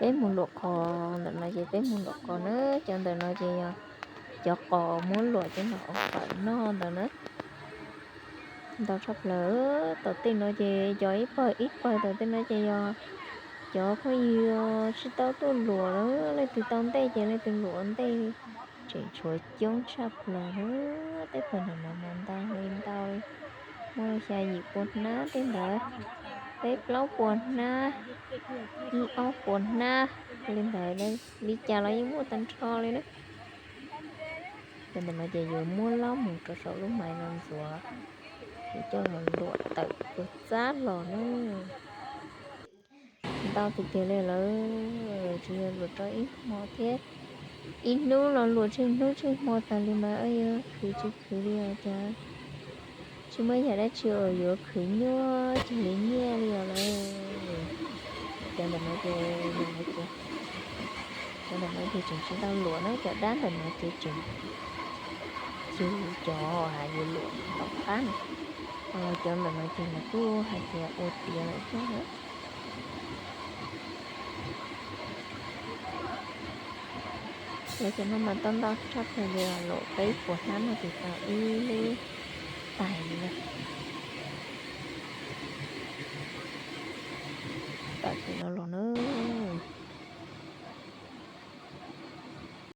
Peb mus luam qos ntawm no ces peb mus luam qos na, cov ntawm no ces yog cov qos muab luam coj los ua fawm noj ntawd na. Ntau tshaj plaws, tom tej no ces cov ib pawg ib pawg tom tej no ces yog cov phooj ywg tsis tau tuaj luam na, leej twg tau ntej ces leej twg luam ua ntej, tseem tshuav coob tshaj plaws na. Tej pawg ntawm no mas ntau li ntau li, muaj xya yim pua hnab tej ntawd, peb plaub pua hnab, ib ob pua hnab li ntawd, li cas los yeej muaj tag nrho li na. Cov ntawm no ces yuav muab lob mus rau saum lub maiv no ntxuav, yuav coj los luam tawm ua txab los na. Ntau tiag tiag li lawm, tsuas yog luam rau ib hmo thiab, ib hnub los luam tsheej hnub tsheej hmo tas li mas yuav khwv tsis khwv li os cas. Tsis muaj yam dab tsi uas yuav khwv nyuaj cuag li nyiaj li os lawm. Cov ntawm no ces, cov ntawm no ces tseem tsis tau luam na, cov dab ntawm no ces tseem yog cov yuav luam tom qab na. Cov ntawm no ces lawv kuj hais tias ua tiav lawm thiab na. Lawv cov no mas tau ntau tshaj plaws li, luam peb puas hnab no ces tau ib lub tais li na.